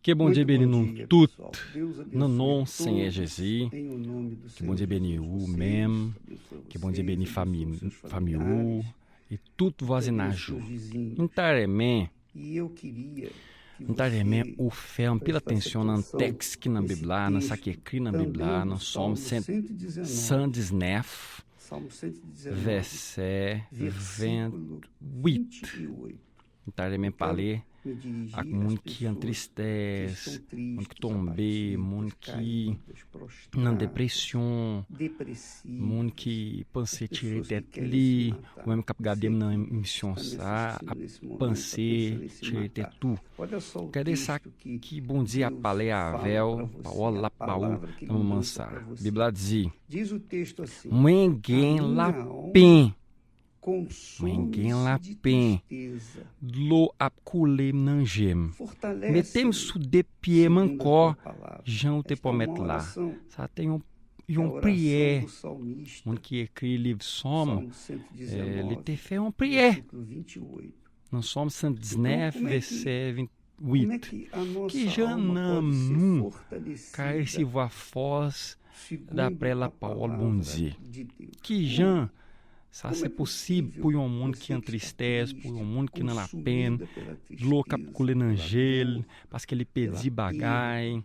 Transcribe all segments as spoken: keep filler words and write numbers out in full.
Ke Bondye beni nou tout nan non Senyè Jezi. Ke Bondye beni ou menm. Ke Bondye beni fanmi fanmi ou e tout vwazinaj ou. M ta renmen m ta renmen ou fè anpil atansyon nan tèks ki nan Bib la, nan sa ki ekri nan Bib la, nan Sòm san diznèf, vèsè vennwit. M ta renmen pale ak moun ki an tristès, moun ki tonbe, moun ki nan depresyon, moun ki panse tire tèt li, ou menm k ap gade m nan emisyon sa a, ap panse tire tèt ou. Gade sa ki Bondye ap pale avè w, pawòl l ap ba ou nan moman sa a. Bib la di, Mwen gen lapenn. Mwen gen lapenn. Dlo ap koule m nan je m. Mete m sou de pye m ankò, jan ou te pwomèt la. Sa te yon, yon priyè. Moun ki ekri liv Sòm, eh, li te fè yon priyè. Nan Sòm san diznèf, vèsè vennwit. Ki jan nanm nou ka resevwa fòs daprè lapawòl Bondye? Ki jan sa se posib pou yon moun ki an tristès, pou yon moun ki nan lapenn, dlo k ap koule nan je l, paske li pèdi bagay,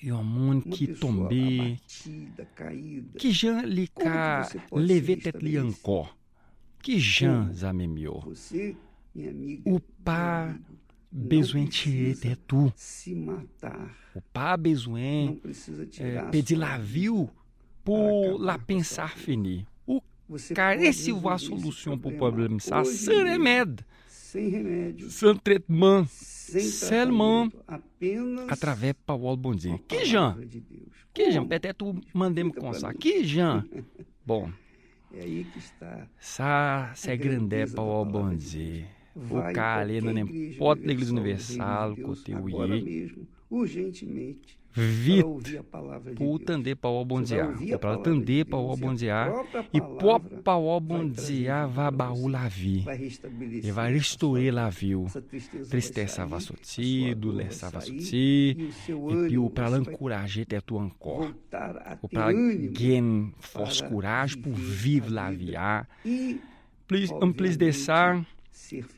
yon moun ki tonbe, ki jan li ka leve tèt li ankò? Ki jan, zanmi m yo? Ou pa bezwen tire tèt ou. Ou pa bezwen, eh, pèdi lavi w pou lapenn sa fini. Ou ka resevwa solisyon pou pwoblèm sa san remèd, san tretman, sèlman atravè pawòl Bondye. Ki jan? Ki jan? Petèt ou mande m konsa. Ki jan? Bon, sa se grandè pawòl Bondye. Ou ka ale nan nenpòt legliz inivèsal kote ou ye vit pou w tande pawòl Bondye a. Ou pral tande pawòl Bondye a, e pwòp pawòl Bondye a va ba ou lavi. Li va restore lavi w. Tristès sa va soti, doulè sa va soti, epi ou pral ankouraje tèt ou ankò. Ou pral gen fòs, kouraj pou viv lavi a. Plis, anplis de sa,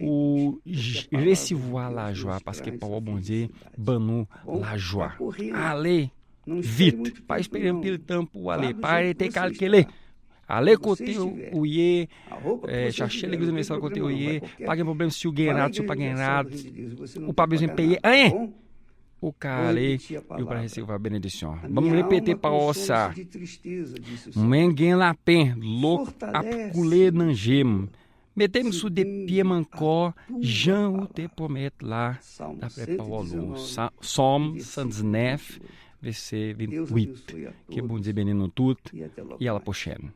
ou j- resevwa lajwa, paske pawòl Bondye ban nou lajwa. Ale vit. Pa espere anpil tan pou w ale. Pa rete kalkile. Ale kote ou ye, eh, chache legliz inivèsal kote ou ye. Pa gen pwoblèm si w gen rad, si w pa gen rad. Ou pa bezwen peye anyen. Ou ka ale, ou pral resevwa benediksyon. Ban m repete pawòl sa. Mwen gen lapenn, dlo ap koule nan je m. Mete m sou de pye m ankò, jan ou te pwomèt la, daprè pawòl ou. Sa- Sòm san diznèf, vèsè vennwit. Ke Bondye beni nou tout, e a la pwochèn.